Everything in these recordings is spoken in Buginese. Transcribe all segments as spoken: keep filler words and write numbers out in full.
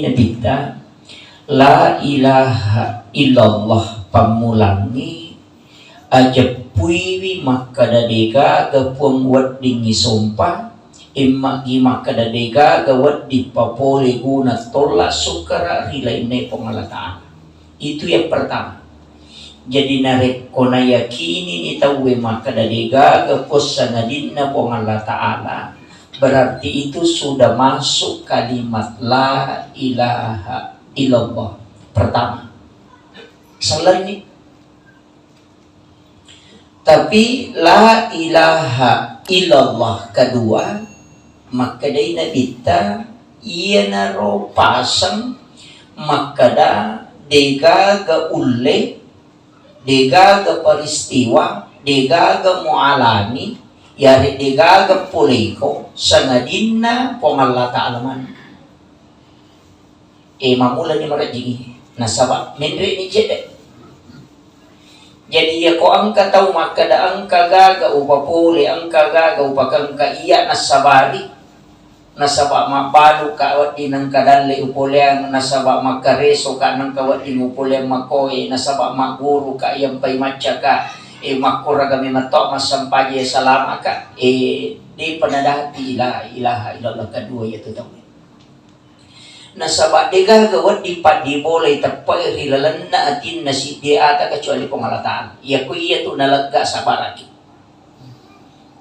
Nabitta, la ilaha illallah pammulangngi, ajeppuiwi makkada degaga puang weddingngi sompa, emma'gi makkada degaga wedding papole guna tolla sukkara ri lainna Puang Allah Ta'ala. Itu yang pertama. Jadi narekko nayakinini tauwe makkada degaga puang sangadinna Puang Allah Ta'ala, berarti itu sudah masuk kalimat la ilaha illallah pertama. Sellenni. Tapi la ilaha illallah kedua, makkedai Nabitta, iyanaro paseng makkada degaga ulle, degaga peristiwa, degaga mualani, yare degaga poleiko, sangadinna Puang Allah Ta'ala maneng. E, mammulani marejjingi, nasaba menre'ni cedde. Jadi, iyako engka tau makkada, engka gaga upapole, engka gaga upakengka, iya nassabari, nasaba mabbaluka wedding nengka dalle upoleang, nasaba makkaresoka nengka wedding upoleang makkoe, nasaba magguruka iyampai maccaka, e, makkoraga memang to massampaje salamaka, e, depa nadati la ilaha illallah kedua iyatu tau. Nasaba degaga wedding paddibolai teppe'e ri lalenna atinna siddi ata kecuali Puang Allah Ta'ala. Iyako iyatu nalegga sabaraki.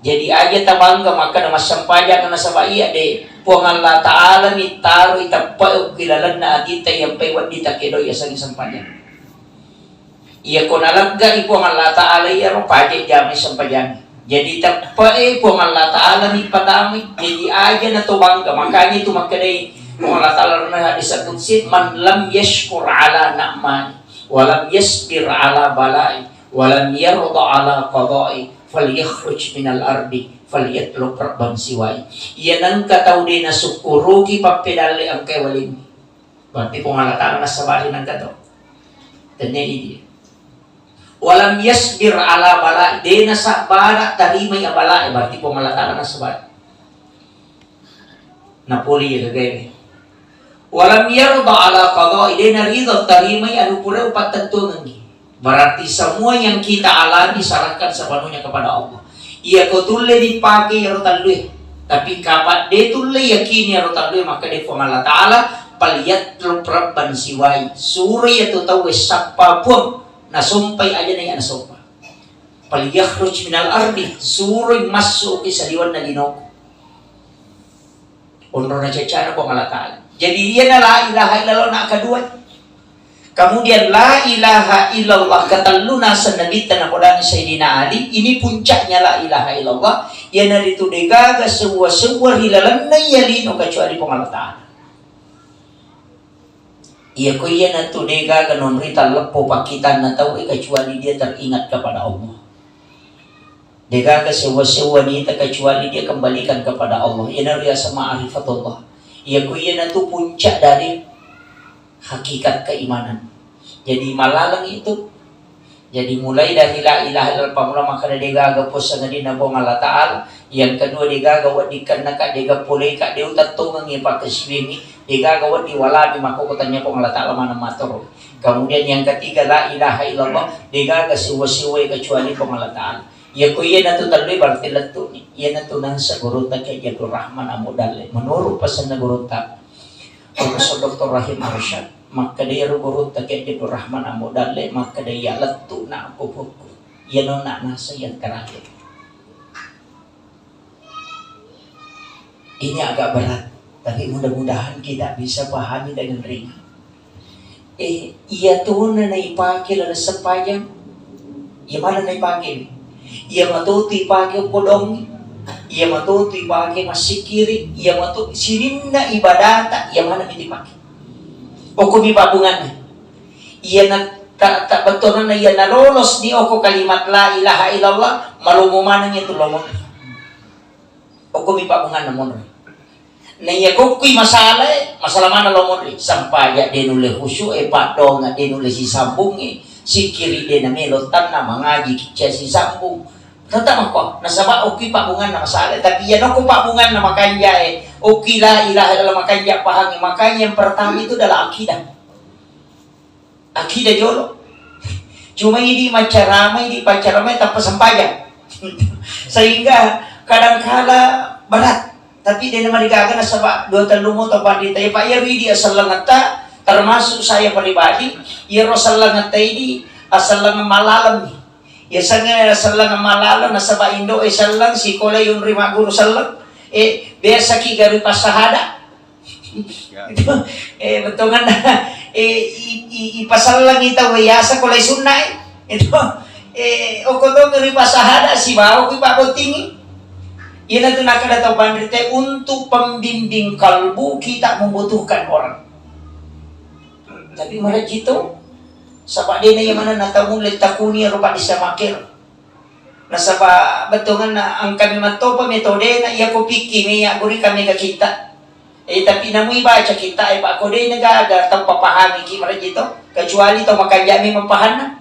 Jadi aja tabangga makkada massempajang nasaba iya de Puang Allah Ta'ala mittaroi teppe'e ri lalenna atitta iyampai wedding takedoi yasengnge sempajang. Iyako naleggai Puang Allah Ta'ala iyaro paje jamai sempajang. Jadi teppe'e Puang Allah Ta'ala ni patamai. Jadi aja na to bangga. Makanya itu makkedai Puang Allah Ta'ala dalam hadis qudsi, "Man lam yashkur ala na'mai, wa lam yasbir ala balai, wa lam yarda ala qadai, falyakhruj minal ardi, falyatlub rabban siwai." Iya nengka tau de nasukkuruki pappedalle engkai walinni. Berarti Puang Allah Ta'ala nassabari nengka to. Tennai dia. Walam yasbir ala bala, de nasabara tarimai abala, berarti Puang Allah Ta'ala nassabari. Napoli ya gagawe. Walam yarda ala qadai, de narida tarimai anu pura upattentuangengngi. Berarti semua yang kita alami serahkan sepenuhnya kepada Allah. Iyako tulle dipake iyaro tallue, tapi kapang de tulle yakini iyaro tallue, maka de Puang Allah Ta'ala, "Falyatlub rabban siwai." Suroi iyatu tauwe sappa puang, nasompai aja na iya nasompa. "Falyakhruj minal ardi," suroi massuki saliwenna linoku. Onrona cacana Puang Allah Ta'ala. Jadi iyana la ilaha illallah na kedua. Kemudian la ilaha illallah ketellu naseng Nabitta napodangi Sayyidina Ali, ini puncaknya la ilaha illallah, iyanaritu degaga sewwa-sewwa ri lalenna iya lino kecuali Puang Allah Ta'ala. Iyako iyanatu degaga nonrita leppo pakkitanna tauwe kecuali dia teringat kepada Allah. Degaga sewwa-sewwa nita kecuali dia kembalikan kepada Allah. Iyanaro riaseng ma'rifatullah. Iyako iyanatu puncak dari hakikat keimanan. Jadi malaleng itu. Jadi mulai dari la ilaha illallah, pammula makkada degaga puang sangadinna Puang Allah Ta'ala. Yang kedua, degaga wedding kennaka, dega poleka, de utettongengngi pakkasiwiangngi, degaga wedding walami makkoko tania Puang Allah Ta'ala maneng matoro. Kemudian yang ketiga, la ilaha illallah, degaga siwa-siwa kecuali Puang Allah Ta'ala. Iyako iyanatu tellue berarti lettu'ni. Iyanatu naseng gurutta Kiai Haji Abdul Rahman Ambo Dalle. Menurut pesanna gurutta, Profesor Doktor Rahim Arsyad, makkeda iyaro gurutta Kiai Haji Abdul Rahman Ambo Dalle, makkeda iya lettu'na ko pukku. Iyanona naseng yang terakhir. Ini agak berat, tapi mudah-mudahan kita bisa pahami dengan ringan. Eh, iya tona naipake laleng sempajang. Iya mana naipake? Iya matotu ipake podong. Iya matotu ipake massikiri. Iya matu sininna ibadata. Iya mana ipake? Okko mi pabunganna. Iya na ta, ta bettuanna iya nalolos di okko kalimat la ilaha illallah, malomo maneng itu lomo. Okko mi pabunganna monro. Na iya kokkui masalae, masalah mana lo monri? Sampaja de nulle khusyu'e, paddonga de nulle sisambungnge, sikkiri de namelo tanna, mangaji kicca sisambung. Tetap makko, nasaba okkui pabunganna masalae, tapi iya nokko pabunganna makanjae, Okki la ilaha illallah, makanja pahangi. Makanya yang pertama itu adalah akidah. Akidah jolo. Cuma idi maccaramai, idi paccaramai tanpa sempajang. Sehingga kadangkala berat. Tapi dena marigaga nasaba dua tellu mo tau panrita. Ya, Pak, ya, idi asellengetta, termasuk saya pribadi, ya, ro sellengetta idi aselleng malaleng. Ya, sange selleng malaleng nasaba indo e selleng, sikola yunri magguru selleng. Eh, biasa ki gari pasahada. Itu, eh, bettuanna, eh, i, i, ipasallangi tau yasa ko lai sunna, eh. Itu, eh, okko to ri pasahada sibawa ku ipabottingi. Iyanatu nakkeda tau panrita, untuk pembimbing kalbu kita membutuhkan orang. Tapi marajito, saba dena iya manenna tau mulle takuni ero paddissa makkero. Nasaba bettuanna engka memang topa metodena, iya ko pikki mi aggurika mega kitta. Eh, tapi namui baca kitta e, Pak, ko dena gaga tau papahami ki marajito, kecuali tau makanjami mapahanna.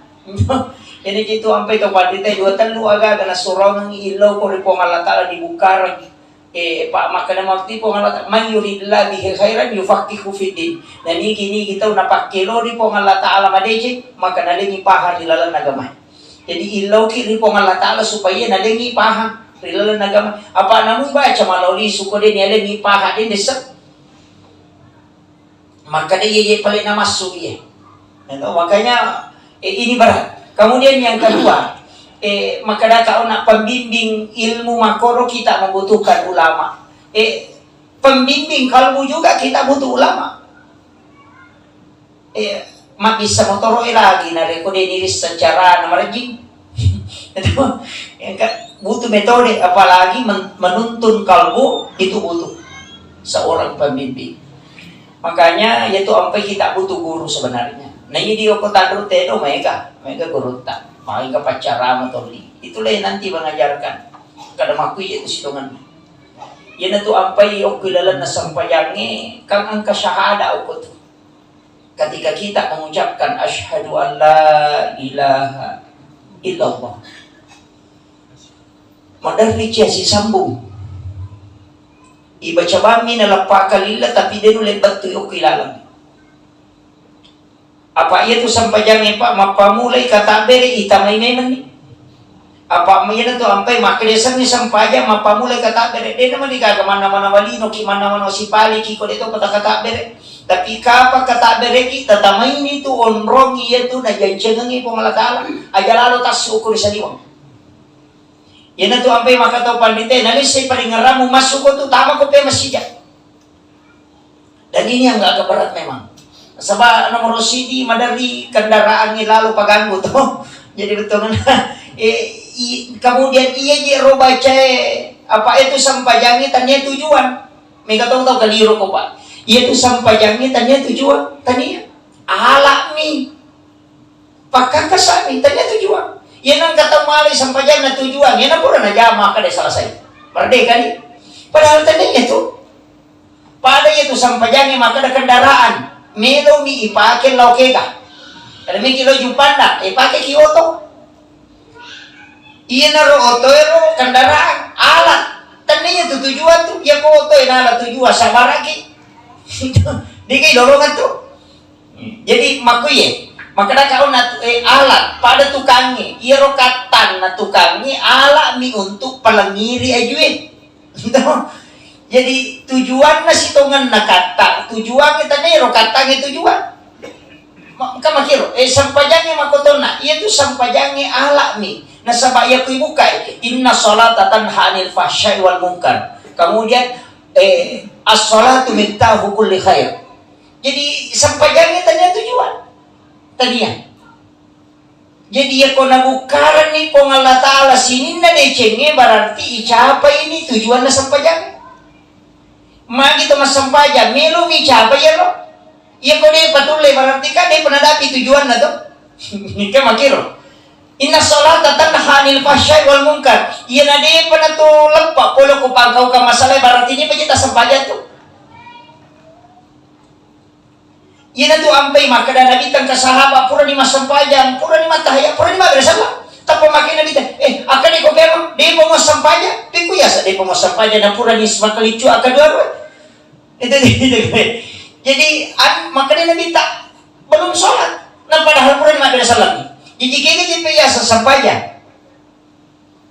Jadi itu ampai tau panrita dua tellu agaga nasurongeng illau ko ri Puang Allah Taala dibukkarangi. Eh, Pak, makkeda matti Puang Allah Taala, "Man yuridillahu bihi khairan yufaqqihhu fiddin." Nah, nigi-nigi tau napakkelori Puang Allah Taala madeceng, maka nalengi pahang ri lalenna agama. Jadi, illauki ri Puang Allah Taala supaya nalengi pahang ri lalenna agama. Apa namui baca maloli suko de nialengi pahang de desseng. Makkeda iya je pale namassu iya. Nah, makanya, eh, ini berat. Kemudian yang kedua, eh, makkeda kau nak pembimbing ilmu makkoro kita membutuhkan ulama. Eh, pembimbing kalbu juga kita butuh ulama. Eh, mabbissa motoro e lagi narekko de nirisseng carana marejjing. Itu, engka butuh metode, apalagi men-, menuntun kalbu itu butuh seorang pembimbing. Makanya, yaitu ampai kita butuh guru sebenarnya. Nah, ini di oko tanru tedo mega, mega gurutta, mega paccarama tolli. Itulah yang nanti mengajarkan. Kada makui itu sitongan. Iyanatu ampai okko ilalenna sempajangnge, kan engka syahada okko tu. Ketika kita mengucapkan asyhadu an la ilaha illallah, maderri cia sisambung. Ibaca bammi naleppa kalilla, tapi de nulle bettu okko ilaleng. Apa iya tu sempajangnge, Pak, mappamulai katabbere itamai memenni. Apa iyana tu ampai makkeda senni sempajang mappamulai katabbere, de nama digaga manna-manna walino ki, manna-manna sipali ki, ko de to pata katabbere. Tapi kapa katabbereki, tatamaini tu onrong iya tu najancengengi Puang Allah Taala, aja lalo tassu ko ri saliweng. Iyana tu ampai makkatau pandita, nalissai paringerrammu massuko tu, tamako pe masija. Dan ini yang agak berat memang. Sebab nomor sidi maderri kendaraan ni lalu paganggu tu. Jadi betul kan? Eh, i-, kemudian iya je ro bacae, apa itu sempajangi tania tujuan. Mega tau tau keliru ko, Pak. Iya tu sempajangi tania tujuan, tania. Alami. Pakkakasami, tania tujuan. Iya nang kata malai sempajanna tujuan, iya na pura najama kada selesai. Merdeka ni. Padahal tania tu. Pada iya tu sempajangi makkeda kendaraan. Melo mi ipake lao kega. Kada miki lo Juppanda, ipake ki oto. Iyanaro oto ero kendaraan, alat. Tania tu tujuan tu, iya ko oto e nala tujuan sabaraki. Diki dorongan tu. Jadi makkuye, makkeda kau na, eh, alat pada tukangnge, iyaro kattanna tukangnge alami untuk palengngiri ajue. Jadi tujuanna sitongenna kattang, tujuangnge tanero kattangnge tujuan. Ma-, engka makkiro, eh, sempajangnge makkotonna, iya tu sempajangnge alami. Nasaba iya ku ibukai, inna salata tanha anil fahsyai wal munkar. Kemudian, eh, as-salatu miftahu kulli khair. Jadi sempajangnge tania tujuan. Tania. Jadi, iya ko nabukkarenni Puang Allah Taala sininna decengnge, berarti icapai ni tujuanna sempajang. Magi to massempajang, melo mi capai iyaro. Iya ko de patulle, berarti kan de pernah dapi tujuanna to. Nika makkiro. Inna salata tanha anil fahsyai wal munkar. Iya na de pernah tu leppa polo ko pangkaukan masalah, berarti ni pajita sempajang tu. Iyanatu ampai makkeda Nabi tengka sahabat, purani massempajang, purani mattahiyat, purani mabbere sallang. Tappa makkeda Nabi te, eh, akkeda ko pemang, depa massempajang, pekku yasa depa massempajang, na purani sipakaliccu akkadua rua. Itu, itu. Jadi, an, makanya Nabi tak, belum sholat. Nah, padahal pura mabbere salami. Jadi, kega je pe yaseng sempajang.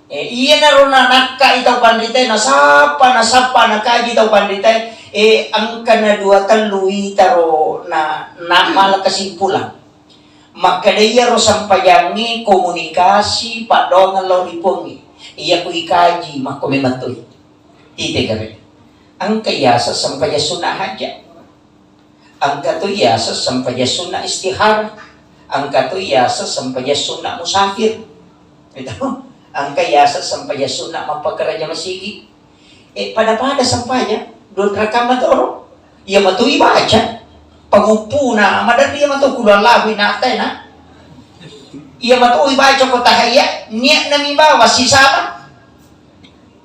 Eh, iyanaro na nakkai tau panritae, nasappa, nasappa, nakaji tau panritae, eh, engkana dua tellu itaro na, na mala kesimpulan. Makkeda iyaro sempajangnge komunikasi paddoangeng lao ri Puangnge. Iya ku ikaji makko memeng toi. Ite gare. Engka iyaseng sempajang sunna hajat. Engka to iyaseng sempajang sunna istihara. Engka to iyaseng sempajang sunna musafir. Itu. Engka iyaseng sempajang sunna mappakaraja masigi. Eh, pada-pada sempajang, dua rakaat matoro. Iya matu ibaca. Panguppuna, maderri iya matu kulo Allahu inna a'taina. Iya matu ibaca ko tahiyya, niatna mi bawa sisala.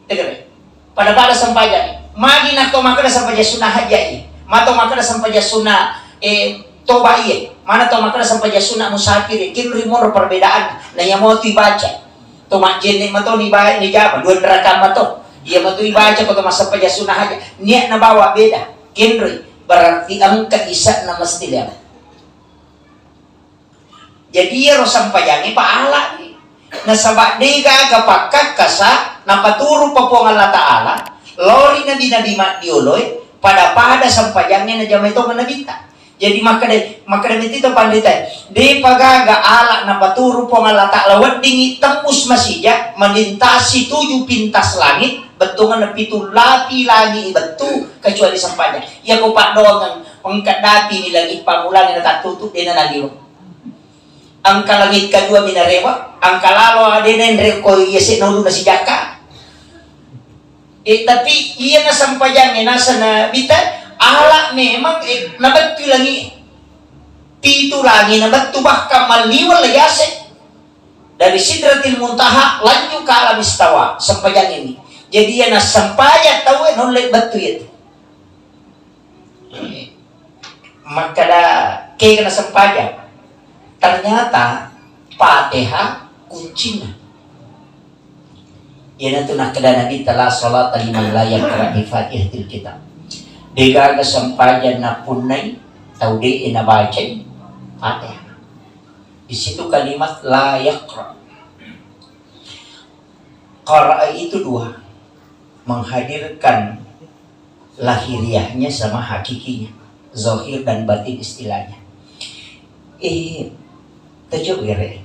Tegere. Pada-pada sempajang. Magi na to makkeda sempajang sunna hajai. Mato makkeda sempajang sunna, eh, toba iye. Mana to makkeda sempajang sunna musafir, kinri monro perbedaan. Na iya matu ibaca. To majjenne mato ni bae ni jama, dua rakaat mato. Iya matu ibaca ko to massempajang sunna haja. Niat nabawa beda. Kenroi. Berarti engka isa'na mesti lewat. Jadi iyaro sempajangnge pa alani. Nasaba de gaga pakkakkasa napaturu pa Puang Allah Ta'ala, lori nabi-nabi maddioloe, pada-pada sempajangnge najamai tongeng nabitta. Jadi makkeda, makkeda metti to panritae, depa gaga ala napaturu Puang Allah Ta'ala weddingngi tembus masija, melintasi tujuh pintas langit, bettuanna pitu lapi langit bettu, kecuali sempajang. Iya ko paddoangeng, engka dapi ni langit pammulangi natattutu, dena naliweng. Engka langit kedua mi narewa, engka lalo dena enre ko iya se nolu nasijakka. Eh, tapi iya nasempajangnge naseng nabitta, ala memang, eh, nabettu langi, pitu langi nabettu, bahkan malliweng la yase dari Sidratil Muntaha lanjut ke alam istawa, sempajang ini. Jadi iya nasempajang tauwe nulle bettu itu. Makkeda kega nasempajang. Ternyata Fatihah kuncina. Iyanatu nakkeda Nabitta, "La salata liman la yaqra bi Fatihatil kitab." Degaga sempajang napunnai tau de nabacai Fatihah. Di situ kalimat la yaqra. Qara'a itu dua, menghadirkan lahiriahnya sama hakikinya, zahir dan batin istilahnya. Eh, tajuk gere.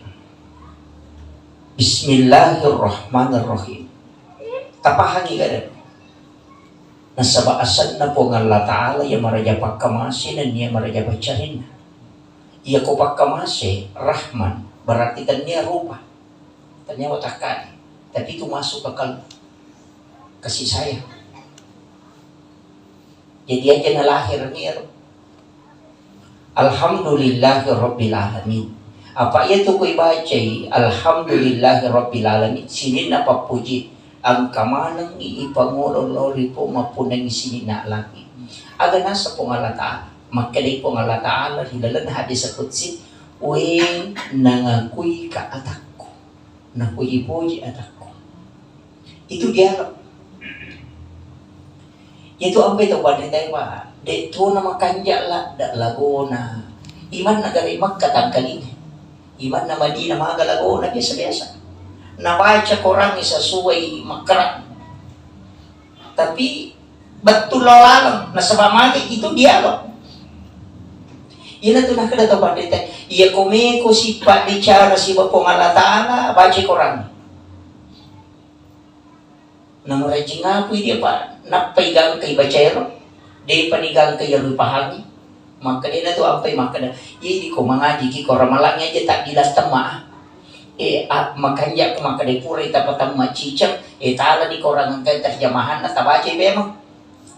Bismillahirrahmanirrahim. Tapahangi gere. Nasaba asenna Puang Allah Ta'ala iya maraja pakkamase nennia maraja paccarinna. Iya ko pakkamase, Rahman, berarti tennia rupa. Tennia watakkani. Tapi itu masuk ke kalbu. Kasih sayang. Jadi aja nalahir ni ero. Alhamdulillahi rabbil alamin. Apa iya tu ku ibacai, "Alhamdulillahi rabbil alamin", sininna pappuji, engka manengngi ipangolo lao ri Puang mappunnangi sininna alangnge. Aga naseng Puang Allah Ta'ala? Makkedai Puang Allah Ta'ala ri lalenna hadis qudsi, "We nangakui ka atakku, napuji-puji atakku." Itu dialog. Iyatu ampai tau panritae, Pak, de' to na makanja' ladda' lagona. Imanna gare' Makka tangkalinga. Imanna Madinah maga lagona biasa-biasa. Nabaca Korangnge sesuai makkara. Tapi bettu lao laleng, nasaba magi itu dialog. Iyanatu nakkeda tau panritae, iya ko meko sipabbicara siba Puang Allah Ta'ala, baca Korangnge. Namarajing apui dia, Pak, nappai gangkai bacaero, de'pa ni gangkai iyaro ipahangi. Makkedai natu ampai makkeda, "Idi ko mangajiki ko ramalangnge aja taddilattemma." Eh, a, makanja' ko makkedai purai tapatemma ciceng, eh, tala di korang engkai terjemahanna tabacai memang.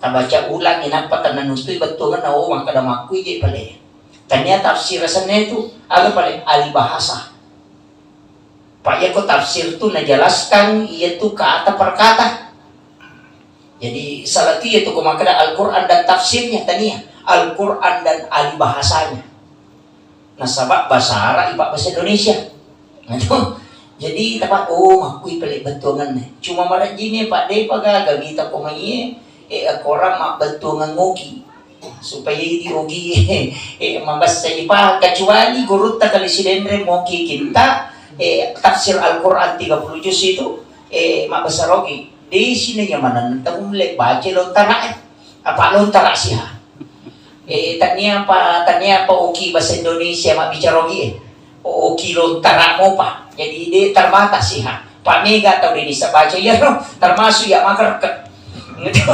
Tabaca ulangi nappa tennanutui bettuanna, oh, makkeda makkui je pale. Tania tafsir asenna itu, aga pale? Ahli bahasa. Pak, iyako tafsir tu najelaskan iyatu kata per kata. Jadi, salah tu iyatu ko makkeda Al-Quran dan tafsirnya, tania. Al-Quran dan ahli bahasanya. Nasaba bahasa Arab, ipa bahasa Indonesia. Nah, itu. Jadi, tapa, oh, makkui pele bettuanganna. Cuma marajini, Pak, de'pa gaga mita ko maiye, Eh, akorang mabbettuangeng ogi. Supaya idi ogi, eh, mabessa ipahang, kecuali gurutta Kali Sidenreng moki kitta, eh, tafsir Al-Quran tiga puluh juz itu, eh, mabbessa rogi. Di sini nyamanang tau mulle baca lontara, eh. Apa lontara siha. Eh, tania apa, tania apa oki bahasa Indonesia mabbicara ogi, eh. Oki lontara mopa. Jadi de terbatas siha. Pak mega tau de bisa baca iya ro, termasuk ya makerke. Gitu.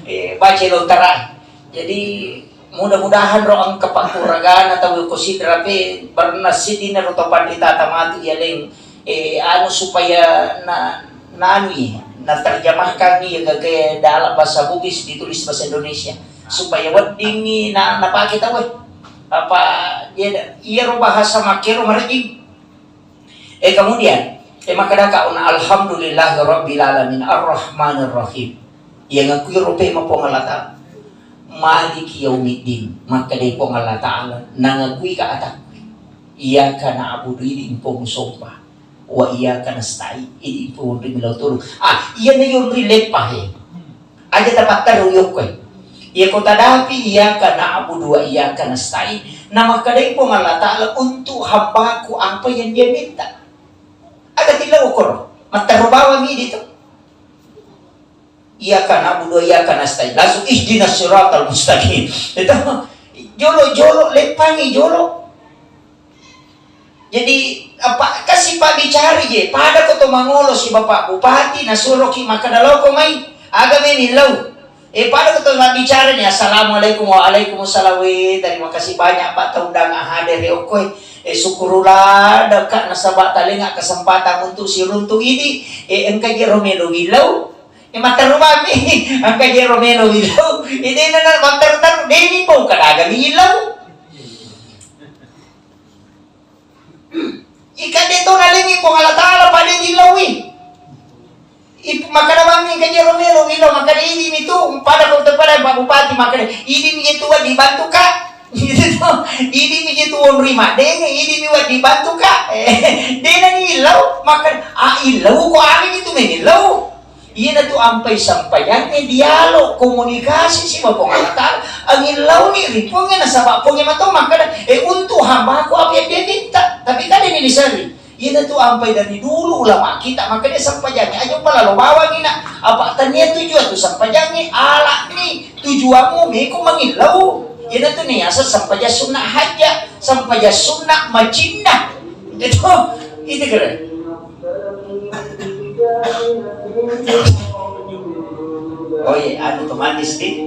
Eh, baca lontara. Jadi, mudah-mudahan ro engka pakkuragana tau ko Sidrap e, berna sidina ro to panritata matu iya leng, eh, anu, supaya na, na anu i, na terjemahkan i iya gagae dalam bahasa Bugis ditulis bahasa Indonesia. Supaya weddingngi na, napake tau e. Apa, iya, iya ro bahasa makkero marejing. Eh, kemudian, eh, makkedaka ona, "Alhamdulillahi rabbil alamin, arrahmanir rahim." Iya ngakui rupe ma Puang Allah Ta'ala. "Maliki yaumiddin," makkedai Puang Allah Ta'ala, nangakui ka atakku. "Iyyaka na'budu," idi mpong sompa. "Wa iyyaka nasta'in," idi mpong ri milau tulu. Ah, iya na yonri leppa he. Aja tapatterru yokkoe. Iya ko tadapi iyyaka na'budu wa iyyaka nasta'in, na makkedai Puang Allah Ta'ala untuk hambaku apa yang dia minta. Aga tillau koro, matterru bawang idi to. Iyyaka na'budu wa iyyaka nasta'in. Langsung ihdinas siratal mustaqim. Itu jolo-jolo leppangi jolo. Jadi, apa, kasi pabbicara je, pada ko to mangolo si Bapak Bupati, nasuroki makkeda, "Lao ko mai, aga meni lao." Eh, pada ko to mabbicara ni, "Assalamualaikum." "Waalaikumsalam." "Weh, terima kasih banyak, Pak, tau undangan hadir ya, okkoe. Eh, syukurullah, deka nasaba talenga kesempatan untuk siruntu idi. Eh, engka je ro melo wilau." Eh, matterru bami, engka je ro melo wilau. Eh, dena na matterru-terru, deni pau kadaga wilau. Ika de to nalengi Puang Allah Ta'ala pada dilaui. Ip-, makkeda mami engka je ro melo wilau, makkeda idi mi tu, pada ko to pada Pak Bupati, makkeda idi mi je tu dibantu ka. Idi mi je tu onri maddenge, idi mi wa dibantu ka. Eh, dena ni ilau, makkeda, ah, ilau ko ami itu meni lau. Iyanatu ampai sampajangnge dialog, komunikasi siba Puang Allah Ta'ala. Angillauni ri Puangnge nasaba Puangnge mato makkeda, "Eh, untuk hambaku apa yang dia minta." Tapi kadani diserri. Iyanatu ampai dari dulu ulama kita makkeda sampajangnge aja pala lo bawangi nak. Apa tania tujuan tu sampajangnge, alani tujuanmu meko mangillau. Iyanatu niasa sampaja sunnah hajat, sampaja sunnah macinnah. Itu, itu keren. Oh iya, anu otomatis di.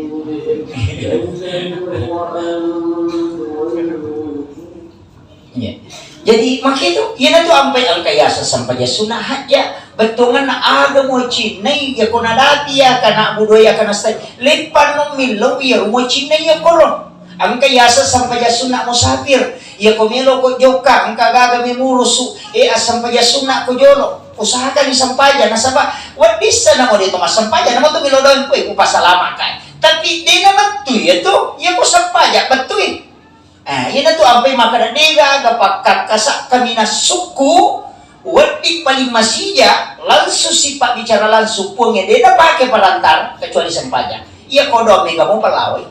Iya. Jadi, makanya itu, iyanatu ampai engka yasa sampaja sunnah hajat. Bettuanna aga mo cinnai, iya ko nadapi iya kana budo iya kana stai. Leppanno millau iya mo cinnai iya koro. Engka yasa sampaja sunnah musafir. Iya ko melo ko jokka, engka gaga memurusu, eh, assampaja sunnah ko jolo. Usahakan sampaja, nasaba weddissa namo de to massampaja, namo to melo doang koe, upasalama kai. Tapi de namettu iya to, iya ko sampaja bettui. Eh, iyanatu ampai makkeda de gaga pakkakkasa kaminang sukku, wedding paling masija, langsung sipabbicara langsung Puangnge, de napake perantara, kecuali sampaja. Iya ko doang mega mo palawai.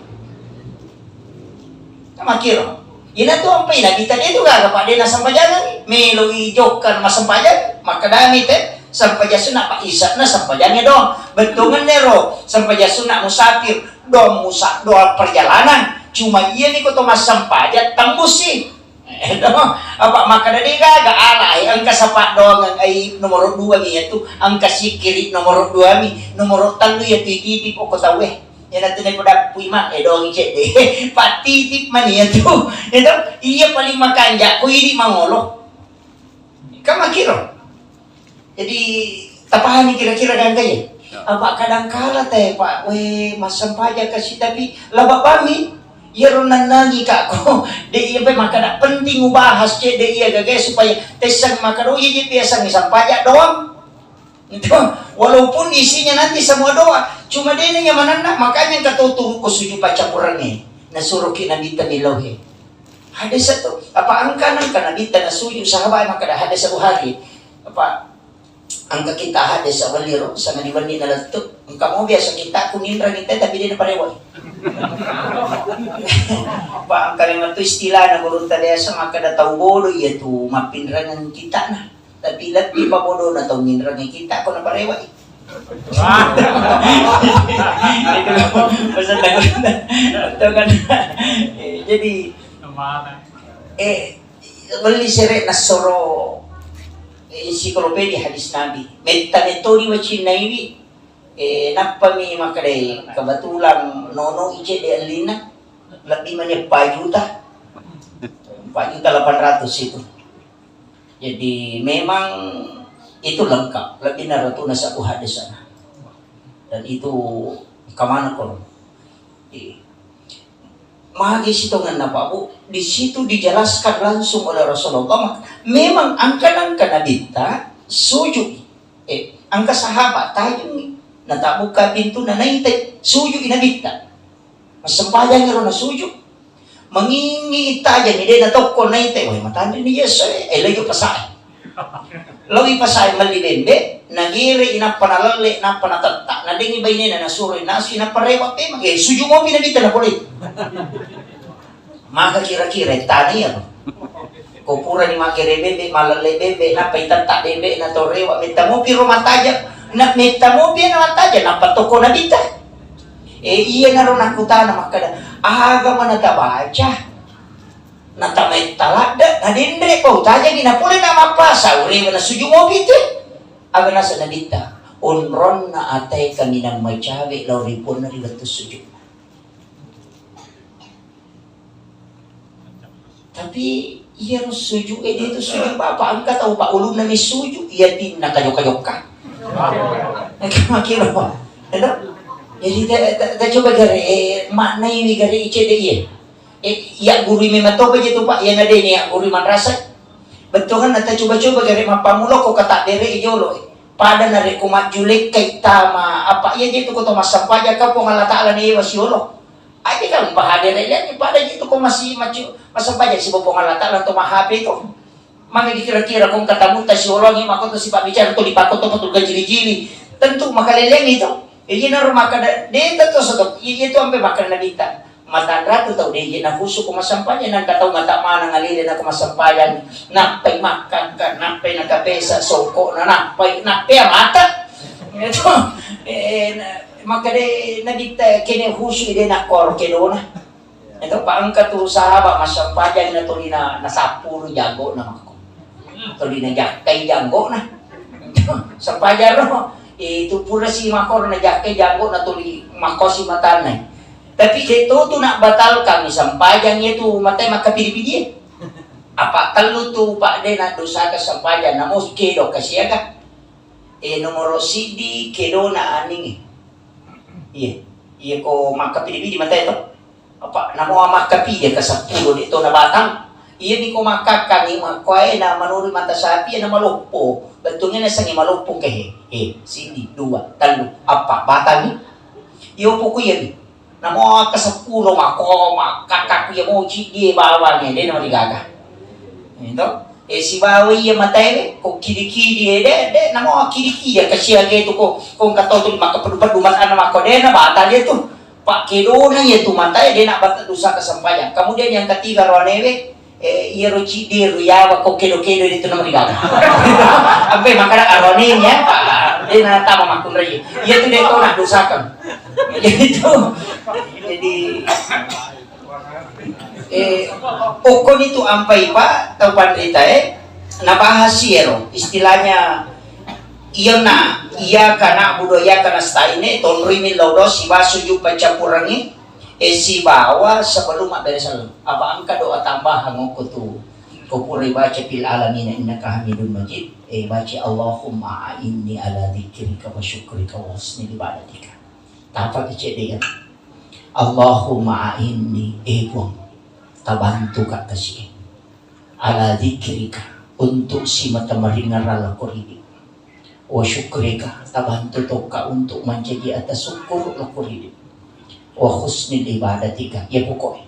Makkiro. Iyanatu ampai Nabitta de tu gaga, Pak, de nasampajangengngi. Meloi jokka massempajang, makkedami te, sampaja sunna, Pak, isa'na sampajangnge doang. Bettuangenna ro, sampaja sunna musafir, doang musa-, doang perjalanan. Cuma iyami ko to massempajang tembussi. Eh, doang. Apa makkeda de gaga, ala, eh, engka sapa doang, eh, nomor dua mi iyatu, engka sikiri nomor dua mi, nomor tellu iyatu ititip okko tauwe. Iyanatu napodappui ma, eh, dongi cedde. Pattitip mani iyatu. Iyatu, iya paling makanja, ko idi mangolo. Kan makkiro. Jadi, tapahami kira-kira gangka iya? Ya. Apa kadangkala te, Pak, we, massempajang kasi, tapi laba bami, iyaro nannangi ka ko. De iya pe makkeda penting ubahas cedde iya gagae supaya tessang makkeda, oh, iya je biasa sampaja doang. Itu, walaupun isinya nanti semua doa, cuma dena nyamananna, makanya engka tau turu ko sujud paccapurengnge, nasuroki Nabitta millau he. Hadis itu, apa engka nangka Nabitta nasuju sahabat makkeda hadis Bukhari. Apa engka kita hadis awaliro, sama diwenni na lettu. Engka mo biasa kitta ku ninrangi te, tapi de' naparewa. Pa engka memang tu istilahna gurutta biasa makkeda tau bodo iya tu mappinrengeng kittana. Tapi lebbi pa bodona tau ninrangi kitta ko naparewai. Itu pesan gurutta. Itu kan. Eh, jadi, eh, melli sere nassoro, eh, ensiklopedia hadis Nabi. Metta metodi wacinnaiwi, eh, nappami makkedai kebetulan nono ice de' ellinna, lebbi mani empat juta. Empat juta delapan ratus itu. Jadi memang itu lengkap, lebbi naratuna sabbu hadis sana. Dan itu kemana kalau? Iya. Magi sitongenna Pak Bu, di situ dijelaskan langsung oleh Rasulullah. Memang angka-angka nabitta sujud. Eh, angka sahabat tajungi. Natabbuka pintu na naitai sujud nabitta. Massempajangi ro na sujud. Mangingi tajani de' na tokko naitai. Wah, matanri ni Yesu, eh, lagi pasai. Laowi pasai melli bembe, nagere i nappa nalelle, nappa natetta, nadengi bainena nasuro nasu, nappa rewa pemeng, eh, suju mopi nabitta napole. Maka kira-kira tani ya. Ko pura ni magere bembe, malelle bembe, nappa itetta bembe, na to rewa, metta mopi ro mataja, na metta mopi na mataja, nappa toko nabitta. Eh, iya naro nakutana makkeda, aga mana tabaca? Natamai taladde, nadenre, pau tajani, napole na mappasa, urewe na sujud mopi te. Aga nasa nabitta, onronna atae kaminang macawe lao ri ponna ri wettu sujud. Tapi iya ro sujud, eh, dia tu sujud apa? Engka tau pa ulunna mi sujud, iya tinna kajokka-jokka. Engka makiro. Edo? Jadi ta, ta, ta coba gare, eh, maknai wi gare icede iye. Eh, iya guru memang topa je tu, Pak, iya nadeni iya guru manrasa. Bettuanna ta coba-coba gare mappamulo ko kata bere jolo. Pada narekko majjulekkai tama, apa iya je tu ko to massempajang ka Puang Allah Taala ne wasiolo. Aja kan bahadere liangi pada je tu ko masih macu massempajang si Puang Allah Taala to mahape to. Magi dikira-kira kong katamutta siolongi makkoto sipabbicara to dipakkoto patul gajili-jili. Tentu makaleleang itu. Iya naro makkeda, de' tentu soto. Iya tu ampe makkeda nabitta. Matanratu tau de' je nahusu ko massempajang, nangka tau mata manang alele na ko massempajang. Nappai makkakka, nappai nakapesa songkokna, nappai, nappai mata. Itu, eh, na, makkeda nabitta kene husu de' nakkoro kedona. Itu pa engka tu sahabat massempajang na tuli na, nasappuru jaggona makko. Tuli najakkai jaggona. Sempajang ro. Itu pura si makko najakkai jaggona tuli makkosi matanna. Tapi de' to tu nabbatalkan sempajang itu matai makkapidi-pidi. Apa tellu tu pa de' nadosaka sempajang namo kedo kasiaga. Eh, nomoro siddi kedona aningi. Iya, iya ko makkapidi-pidi matai to. Apa namo makkapidi ka seppulo de' to nabatang. Iya ni ko makkakkangi makkuae na manurui mata sapi na maloppo. Bettuanna sangi maloppo ke he. He, sidi, dua, tellu, appa, batangi. Iyo poko iya ni. Namo ke seppulo mako makkakkaku iya moci die bawange de' na marigaga. Itu. Eh, sibawa iya matae ko kidi-kidi e, de', de', namo kidi-kidi kasiaga itu ko, ko engka tau tu makkapeddu-peddu matana makko de' na batal iya tu. Pakkedona iya tu matae de' na batal dosa kesempajang. Kemudian yang ketiga roanewe, eh, iya ro cidi ro yawa ko kedo-kedo itu nomor tiga. Ampe makkada arone ya, de' na tama makkunrai. Iya tu de' to na dosakan. Jadi itu. Jadi Eh, okkoni tu ampai pa tau panrita e, nabahas iyaro, istilahnya, iyana, iyyaka na'budu wa iyyaka nasta'in e, tonrimi lao do sibawa sujud paccappurengngi, e, sibawa sebelum mabbere selleng. Apa engka doa tambahan okko tu, ko pura baca fil alamin innaka hamidun majid, e, baca Allahumma a'inni ala dzikrika wa syukrika wa husni ibadatika. Tapa kecedde ya. Allahumma a'inni, e Puang, tabantuka kasi e. Ala dzikrika, untuk simata maringerrang lako ridi. Wa syukrika, tabantu tokka untuk mancaji ata syukur lako ridi. Wa husnil ibadatika, ya pokok e.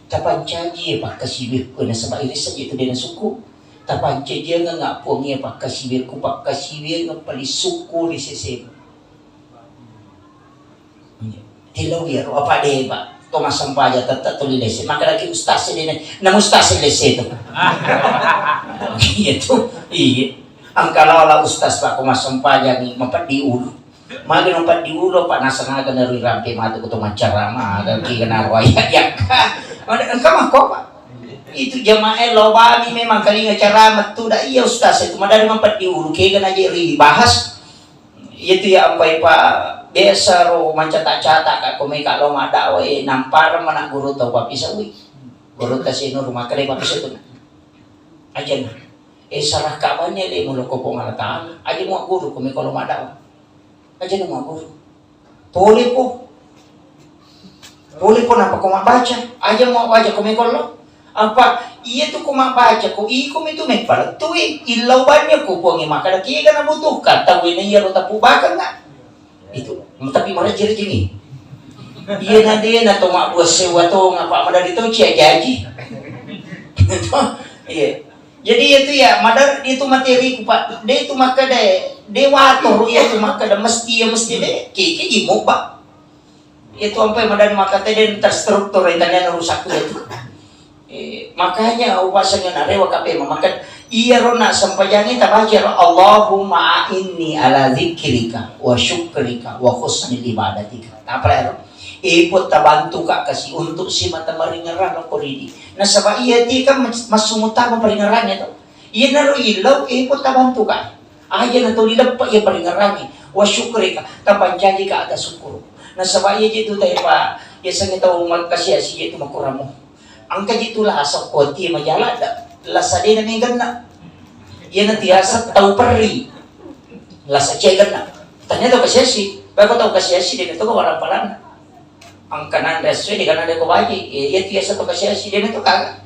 Tapancaji e pakkasiwiakku nasaba irissaji tu de' na syukur. Tapancajiangeng Puang e pakkasiwiakku, pakkasiwiangeng paling syukur ri sese. Tilau iyaro apa de, Pak? To massempajang tette tuli lesse. Makkadaki ustaz sedene, na ustaz lesse tu. Iya tu, iya. Engka lala ustaz, Pak, ko massempajang mapeddi ulu. Magi mapeddi ulu, Pak, naseng aga naro irampe matu ko to maccarama, aga ki kenaro ayat yakka. Engka makko, Pak. Itu jamaah lo bami memang kalinga carama tu da iya ustaz itu madari mapeddi ulu kega naje ri bahas. Iyatu ya ampai pa biasa ro mancata-cata ka komeka lo maddawa e nampareng mana guru tau papisaui. Guru tasino rumah kere papisau tu. Ajana. E sarakka banye le mulo ko Puang Allah Taala. Aja mu guru komeka lo maddawa. Ajana mu guru. Pole po. Pole po nappa ko mabbaca. Aja mu baca komeka lo. Apa iya tu ko mabbaca ko iko mitu meppalettui illau banyak ko Puangnge makkada kega nabutuhkan tau ina iya ro tapu bakeng na. Itu tapi marejji-rejjingi. Iya na de na to mabbua sewa to ngapa madari to cia jaji. Iya. Jadi itu ya madar itu materiku Pak. De itu makkada de wator iya tu makkada mesti ya mesti de kiki jimu Pak. Itu ampai madani makkada den terstruktur italiano rusak itu. Eh, makanya upasannya narewa kape maka iya rona sempajangi tabaca ro Allahumma inni ala dzikrika wa syukrika wa husni ibadatika. Apa ya ro? Ipo tabantu ka kasi untuk si mata maringerang ko ridi. Nasaba iya ti kan mas-, masumutama paringerannya to. Iyanaro illau, eh, ko tabantuka. Aja na tuli leppa iya paringerangi. Wa syukrika, tapancajika atas syukur. Nasaba iya je tu taipa, yasengnge tau makkasiasi je tu makuramo. Engka je tu lasa ko tie majala da, lasa dena meganna. Iyana tiasa tau perri. Lasa ceganna. Tanya tau kasiasi, bako tau kasiasi de to ko warampalanna. Engka nanre essoe de kana de ko baji, eh, iya tu biasa to kasiasi de meto kaga.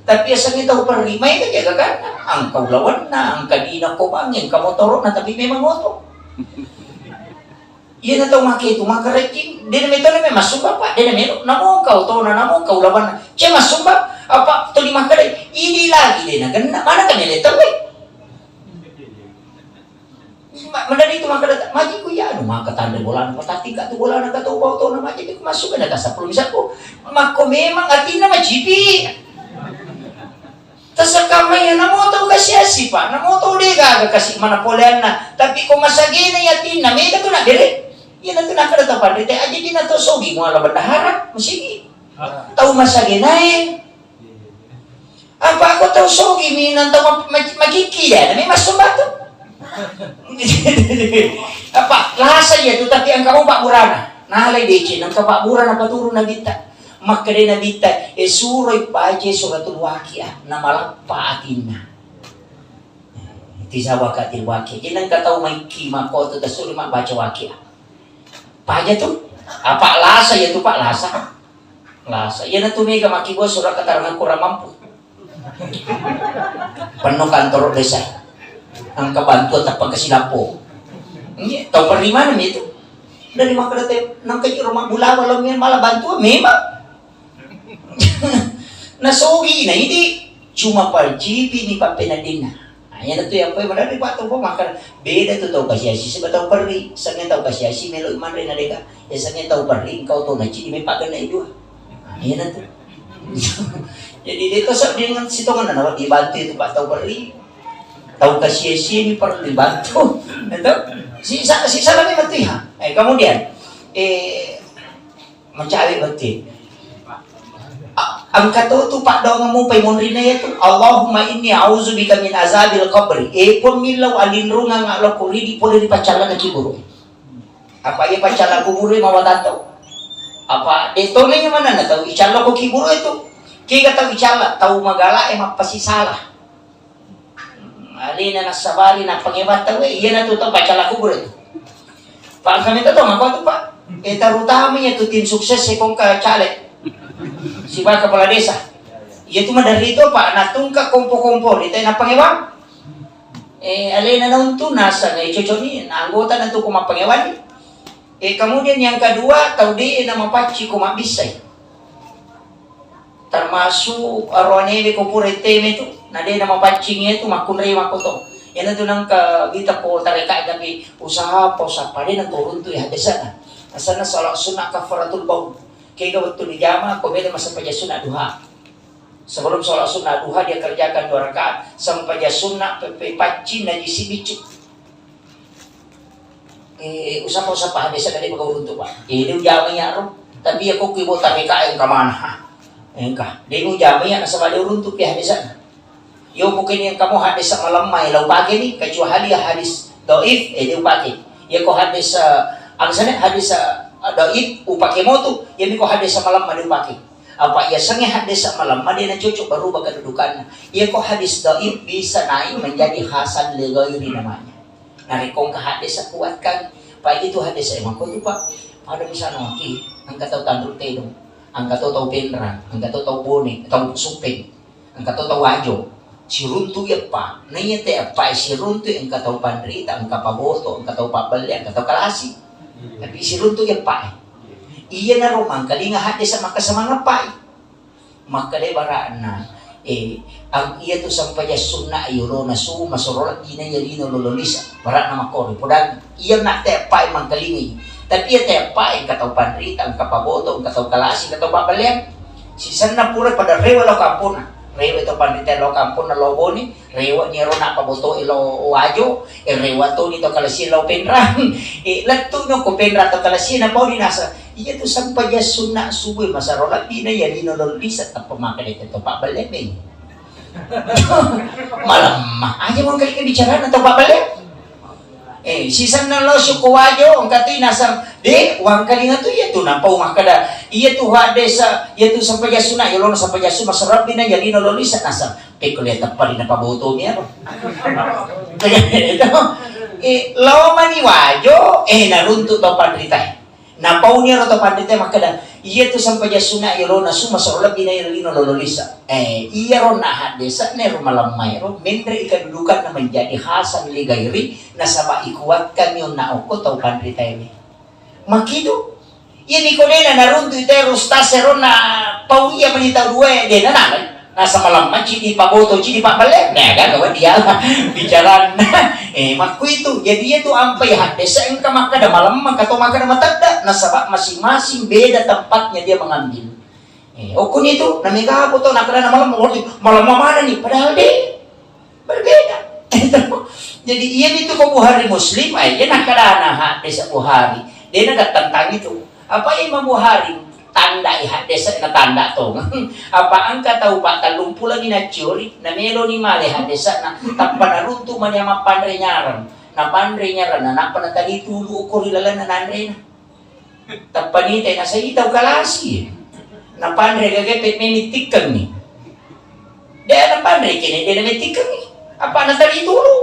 Tapi yasengnge tau perri mai ka jaga kana, engka ulawanna, engka dina ko bangnge, engka motoro'na, tapi memang oto. Iya na tau make tu maka rejjing, de na meto na memang sumba Pak, de na melo, namo engka otona, namo engka ulawanna. Ce massumba, apa tuli makkeda, idi lagi de na genna, mana ka mele tau, eh? Ma-, madari tu makkeda, maji ku iya, anu, maka tanre bolana, patatti ka tu bolana, ka tau bau tona, maji ku masuk, ada ka sepuluh misal ku, makko memang atinna macipi. Tasakamai, namo tau kasiasi, Pak, namo tau de gaga kasi mana poleanna, tapi ko masagena atinna, mega tu na bere. Iya na tu na kada tau panrite, aja dina tau sogi muala bendahara, masigi. Tau masagena e. Apa ko tau sogi mi nang tau ma-, ma-, magiki de, nami massumba tu. Apa lasa iya tu, tapi engka mo pabburana. Nalai deceng, engka pabburana paturu Nabitta. Makkeda Nabitta, e suroi baca suratul Waqiah, namalappa atinna. Tizawaka til Waqiah. Jadi engka tau maiki makko tu tasuri mabbaca Waqiah. Paja tu, apa lasa iya tu Pak, lasa. Lasa. Iya na tu mega makkibua surat keterangan kurang mampu. Penno kantoro desa. Engka bantuan tappa ke silapo. Iya, tau perri mana mi tu? Dari makkeda te, nangka iro mabbulawa lo mi mala bantuan memang. Nasogi na idi, cuma pacipi ni pappeneddinna. Nah, iya tu yang paling benar di Pak Topo makkeda beda tu tau kasiasi sebab tau perri, sengnge tau kasiasi melo manre na deka. Ya sengnge tau perri engkau tau naci di mepagena idua. Nah, iya tu. Jadi dia tu sok dengan sitongan na dibantu itu Pak tau perri. Tau kasiasi ni perlu dibantu. Itu sisa sisa lagi betul ya. Eh, kemudian eh Macawe bette. A-, engka to tu paddoangeng mupai monrina iya tu. Allahumma inni a'udzubika min azabil qabri. E pun millau alinrungang lokko ridi pole ri paccallana kiburu. Apa iya paccalla kuburu mawa tato? Apa de tona iya manenna tau icalla ko kiburu itu? Kega tau icalla, tau magala e mappasisala. Alena nassabari nappangewa tauwe, iyana tu tau paccalla kubur itu. Pak, kami tu tau mako tu, Pak. Eh, terutama iya tu tim sukses e kongka caleg. Sibawa kepala desa. Iya tu maderri tu, Pak, natungka kompo-kompo, di tena pangewa. Eh, alena nauntu nasa, eh, cocok ni, na anggota na tu ko mappangewani. Eh, kemudian yang kedua, tau de na mapaccing ko mabbissai. Termasuk aroanewe ko pura teme tu, na de na mapaccing iya tu makkunrai makkoto. Iyana tu nangka bita ko tareka tapi usaha po sappa de na turun tu ya biasa na. Asanna salat sunnah kafaratul baun. Kega wettu dijama, ko melo massempajang sunnah duha. Sebelum salat sunnah duha dia kerjakan dua rakaat, sempajang sunnah pepe paccing najisi biccu. Eh, usapa-usapa hadesa tadi baka uruntu, Pak. Eh, dia ujama iya ro. Tapi ya kok ibu tapi ka engka mana? Ha. Engka. Dia ujama iya nasaba dia uruntu pi hadesa. Yo, mungkin yang kamu hadis malemma, eh, lau pake ni, kecuali hadis doif, eh, dia pake. Ya, ko hadis, eh, angsana hadis, eh, doif, upake motu, ya, mi ko hadis malemma dia pake. Apa ya, senge hadis malemma dia na cocok berubah kedudukannya. Ya, ko hadis doif bisa naik menjadi hasan li ghairi namanya. Narekko engka hadis kuatkan, Pak, itu hadis saya mako tu, Pak. Pada misalnya, oke, engka tau tanru tedong, engka tau tau penrang, engka tau tau bone, tau supeng. Engka to tau wajo, siruntu eppa, naiya te eppa e siruntu engka tau panrita, engka paboto, engka tau pabbelle, engka tau kalasi. Tapi siruntu eppa e. Iyanaro mangkalinga hadde sa-, makkasamang eppa e. Makkeda bara'na, eh, ang-, iya tu sempajang sunna yolona su, masoro lebbi naiya lino lolo lisa. Bara'na makkoro, podang Iya na teppai mangkalingai. Tapi iya teppai engka tau panrita, engka paboto, engka tau kalasi, engka tau pabbelleang. Sisenna pura pada rewe lao kamponna. Rewe tau panrita lao kamponna lao Bone, rewe ni ero na paboto lao Wajo, e rewe toni tau kalasi lao Penrang. E lettu no ko Penrang tau kalasi na pau dinasa. Iya tu sempajang sunna subuh masaro lebbi na iya lino lolo lisa tappa maka de tau pabbelleang. Malemma aja mangkalinga bicarana tau pabbelleang. Eh, sisenna lao sukku Wajo, engka tu nasang, de, wangkalinga tu iya tu, napau makkeda, iya tu haddesa, iya tu sempajang sunna, yolona sempajang sunna, masarabbi na yalino lolo lisa nasang, pekko le teppari na paboto mi ero. Eh, lao mani Wajo, eh, naruntu tau panrita. Napauni ero to panrita makkeda, iya tu sempajang sunna yolona su masoro lebbi na yolino lolo lisa. Eh, iyaro na haddesa ne ro malemma ero, menre i kedudukanna menjadi hasan li gairi, nasaba ikuatkan mi onna okko tau panrita ini. Makitu, iya niko dena naruntu i tero ustaz ero na pau iya meni tau dua dena nalai. Nasaba malemma cidi paboto, cidi pabballe, nah, gaga wa diala bicaranna. Eh, makkuitu. Jadi, iya tu ampai haddesa engka makkeda malemma, engka to makkeda matedda, nasaba masing-masing beda tempatnya dia mengambil. Eh, okkuni tu, namega apa to, nakkeda na malemma, berarti malemma mana ni? Padahal de, berbeda. Jadi, iya itu ko Bukhari Muslim, eh, iya nakkeda na haddesa Bukhari. Dia naga tentang itu. Apa Imam Bukhari? Tandai haddesa na tanda tongeng. Apa engka tau pa tellung pulo ni nacciori, na melo ni male haddesa na tappa naruntu mani mappanre nyarang. Napanre nyarang, na nappa natali tulu okko ri lalenna nanrena. Tappa nite nasai tau kalasi. Napanre gage pe memi tikkeng ni. De napanre kene, de namettikengngi. Apa natali tulu.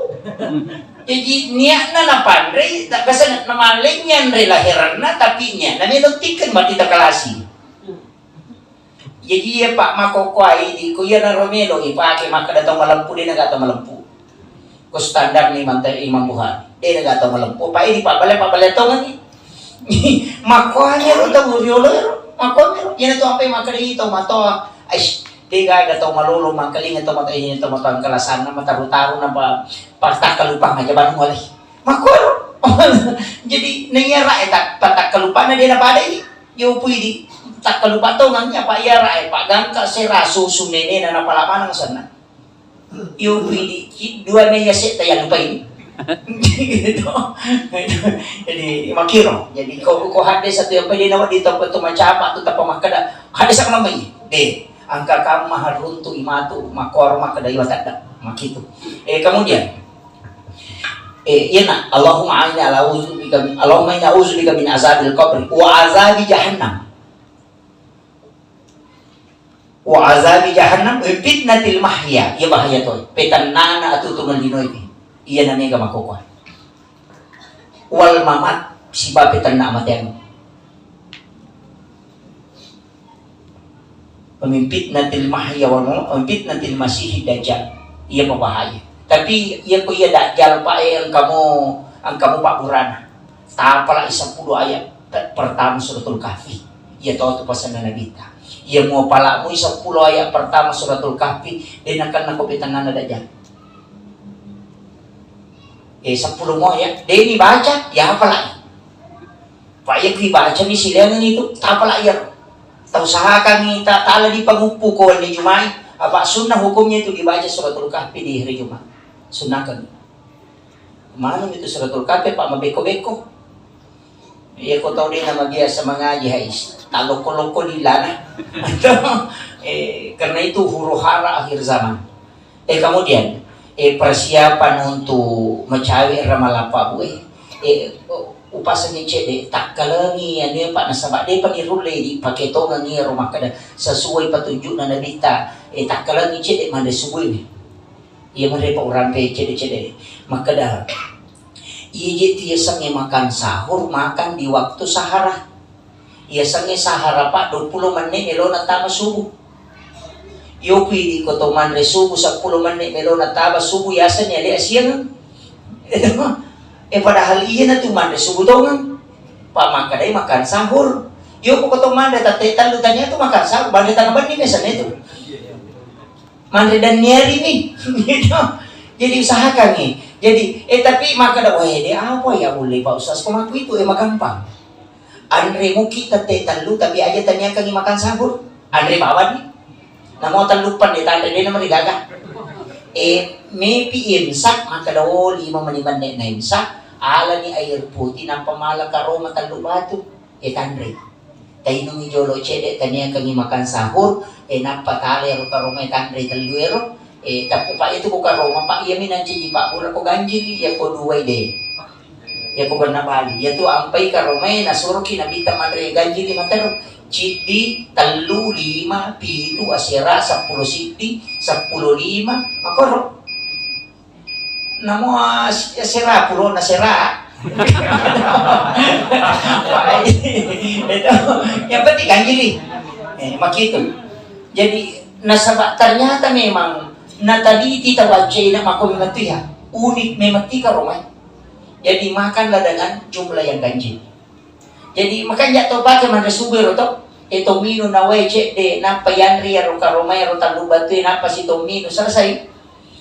Jadi niatna napanre, tak kasa namallengngi anre lahiranna, tapi niatna melo tikkeng mati takalasi. Jadi iya Pak makokkoai di ko iya naro melo ipake makkeda tau malempu, de naga tau malempu. Ko standar ni mante Imam Bukhari. De naga tau malempu, Pak, ini Pak bale, Pak bale tongengi. Makkuani ro tau riolo ero, makkuani ro. Iyana tu ampai makkeda i tau matoa. Aish, de gaga tau malolo mangkalinga tau matoa, ini tau matoa kalasanna mataru-taru napa pattakkalupang aja banu oleh. Makkuaro. Jadi naiya rae tak pattakkalupana de napadai. Yo pui di takkalupa tongeng apa iya rae Pak gangka sera susu nenena napala maneng senna. Yo pidi, ki-, dua meja setta yang lupa ini. Gitu. Jadi, makiro. Jadi, ko, ko hadde satu yang pede nawa di tempat tu macapa tu tapa makkeda. Hadde sama mai. De, angka kamma haruntu imatu makor makkeda iwa tadda. Makitu. Eh, kemudian, eh, iya nak, Allahumma inni a'udzubika min, Allahumma inni a'udzubika min azabil qabri wa azabi jahannam. Wa azabi jahannam, wa fitnatil mahya, iya bahaya to. Petennana atutungan linoe. Iya na mega makokoa. Wal mamat, siba petenna amatean. Wa min fitnatil mahya wal mamat, wa min fitnatil masihid dajjal. Iya mabahaya. Tapi iya ko iya dajjal pa e engkamu, engkamu pabburana. Tapalai seppulo ayat pe-, pertama Suratul Kahfi. Iya to tu pasanna Nabitta. Iya muapalamu seppulo ayat pertama Suratul Kahfi, de nakenna ko petennana dajjal. Eh, seppulo mo ayat, de ni baca, ya apalai. Pak, iya kui baca ni silengan itu, tapala iya. Tau sahakangi ta tala di panguppu ko wali Jumai, apa sunnah hukumnya itu dibaca suratul kahfi di hari Jumat. Sunnahkan. Maneng itu suratul kahfi, Pak, mabeko-beko. Iya, ko tau de' nama biasa mangaji, hais. Taloko-loko di lana. Eh, karena itu huru hara akhir zaman. Eh, kemudian, eh, persiapan untuk mecawe ramalapa bu, eh, eh, upasengi cedde, takkalengi anu, Pak, nasaba de' pa ni rulle di pake tongengi ro makkeda sesuai petunjukna Nabitta, eh, takkalengi cedde mande subuh ini. Iya, mande pa urampe cedde-cedde. Makkeda, iya je tiasengi makan sahur, makan di waktu sahara. Iyasengnge sahara, Pak, duappulo menne' melona tama subuh. Iyokui idi' ko to manre subuh seppulo menne' melona tama subuh, iyasengnge ale' asiangeng. Eh, padahal iyana tu manre subuh tongeng. Pak, makkedai makan sahur. Iyoko ko to manre tette tellu tania tu makan sahur, manre tana benni biasanya tu. Manre danniari mi. Gitu. Jadi usahakan nih. Jadi, eh, tapi makkeda, "Wah, de' apa ya boleh, Pak Ustaz, ko makku itu, eh, magampang." Anre muki tette tellu, tapi aja taniakangi makan sahur. Anre bawani. Namo tellu penne tanre de' namarigaga. Eh, mepi imsak, makkeda, "Oh, lima meni menne' na imsak, alani air putih, nampa mala karoma tellu batu." Eh, tanre. Tainungi jolo cedde, taniakangi makan sahur, eh, nappa tale ero karoma tanre tellu ero, eh, tappa itu ko karoma, Pak, iyami nancaji Pak, pura ko ganjili, iya ko duai de'. Iya ko benna bali. Iya tu ampai karomai nasuroki Nabitta manre ganjili matero. Ciddi, tellu, lima, pitu, asera, seppulo siddi, seppulo lima, makoro. Namo as-, sera, purona sera. Itu, yang penting ganjili. Eh, makitu. Jadi, nasaba ternyata memang nataliti tawaccaina mako memang tu ya. Unik memang tika romai. Jadi, makanlah dengan jumlah yang ganjil. Jadi, makanja to pake manre subuh ero to. E to minung na wae cedde, nappa yanre iyaro karomai ero tallu batue, nappa si to minung, selesai.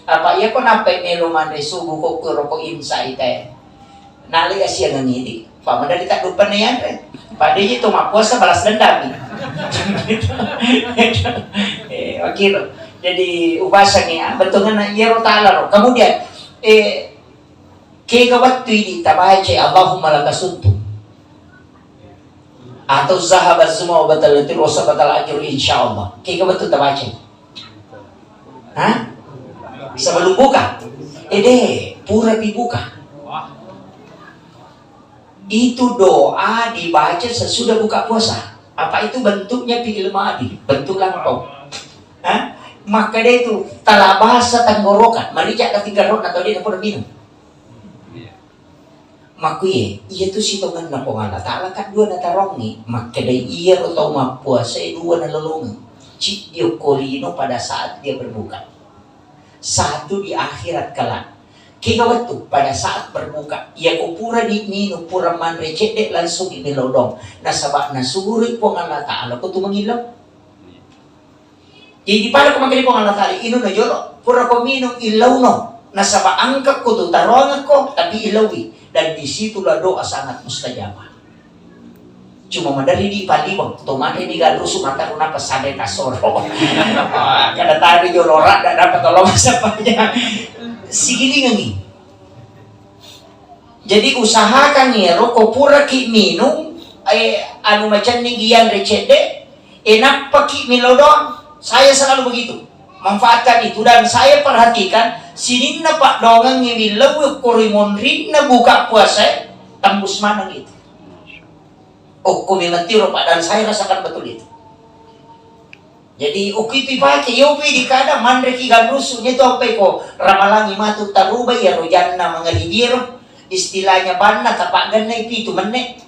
Apa iya ko nappai melo manre subuh ko kuro ko imsa itae. Nalai asiangengi di. Pamadari taddupanna yanre. Pada iya to mappuasa balas dendam. Eh, makiro. Jadi, upasangi, ah, bettuanna iyaro tala ro. Kemudian, eh, Kega wettu idi tabacai Allahumma laka sumtu atau zahaba zuma wa batal tiru wa sabatal ajru insyaallah. Kega wettu tabacai? Hah? Sebelum buka? Ede, pura pi buka. Itu doa dibaca sesudah buka puasa. Apa itu bentuknya fi'il madi? Bentuk lampau. Hah? Makkeda itu talabasa tenggorokan, marica ka tinggarona tau de' napoda minum. Makkuye, iya tu sitongenna Puang Allah Ta'ala, kan dua natarongngi, makkedai iyaro tau mappuasae dua nalolongeng, ciddi okko lino pada saat dia berbuka, satu di akhirat kelak. Kega wettu pada saat berbuka, iyako pura di minum, pura manre cedde, langsung di melodong, nasaba nasuroi Puang Allah Ta'ala ko tu mangillau. Jadi pada ko makkeda Puang Allah Ta'ala, inunno jolo, pura ko minum illauno, nasaba angkakko tu taroangekko, tapi illaui. Dan disitulah doa sangat mustajabah. Cuma maderi di paliweng, to mate di galusu mata ku napa sanre tasoro. Kada tadi jolo rada dapat tolong siapanya. Sigilingangi. Jadi usahakan iyaro ko puraki minum, eh, anu macenning iyanre cedde, eh, nappaki melo doang. Saya selalu begitu. Manfaatkan itu dan saya perhatikan sininna paddoangengnge millau ko ri monrinna buka puasa, eh, tembus maneng itu. Okko memang tiro, Pak, dan saya rasakan betul itu. Jadi, okko itu ipake, yopi dikada manreki ganrusu, nyetu ampai ko ramalangi matu taruba iyaro janna mangaribi ero, istilahnya banna tapaggannai pitu menne.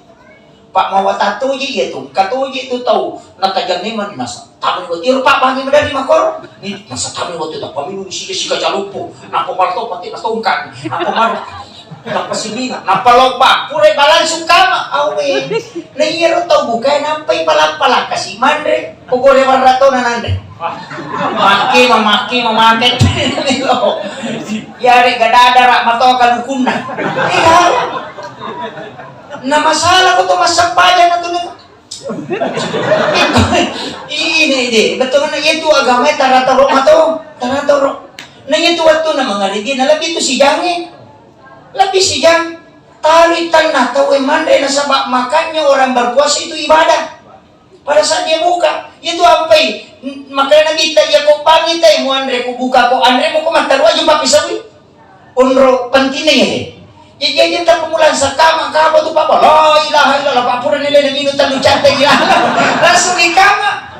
Pak, mawatang toje iya tu, engka toje tu tau natajang memang nasa tami wati ero, Pak, bangi madari makoro. Ni nasa tami wati tappa minum sika-sika caluppo, nappa marto pati natongkang, nappa mar Nappa simina, nappa lobba, purai balangsung kama, awe. Na iyaro tau bukae nampai pala-pala kasi manre, pogore warra tona nanre. Makke ma, makke ma, make. Yare gadadara matoka nukunna. Iya. Na masalah ko to massempajang na tu na. Ini deh, betul mana itu agama tara toro mato, tara toro. Na itu waktu na mangarigi na lebih tu sijangi. Lebih sijang. Talu tanna tau manre nasaba makanya orang berpuasa itu ibadah. Pada saat dia buka, itu ampai makanya Nabi ta iya ko pangi tai muanre ku buka ko anre mo ko mattaru aju papisawi. Onro pentingnya ya. Jadi dia tak pemulan sakama kapa tu papa la ilaha illallah papura nilai nabi nu tanu cantai gila. Langsung ikama.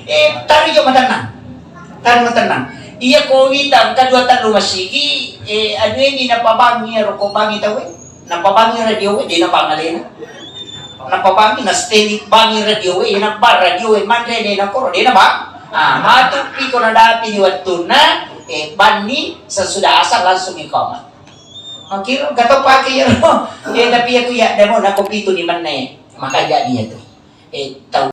Eh, taru jo matannang. Taru matannang. Iya ko wita engka dua tellu masigi, eh, anu ini napabangi ro ko bangi tau. Napabangi radio we, de' nabangalena. Napabangi na standing bangi radio we, na bar radio we, manre de' na koro, de' na bang. Ah, matu pi ko nadapi di wattunna, eh, banni sesudah asar langsung iqamah. Makiro gato pake ya ro. Eh, tapi aku ya demo na kopi tu di mana. Maka jadi ya tu. Eh, tau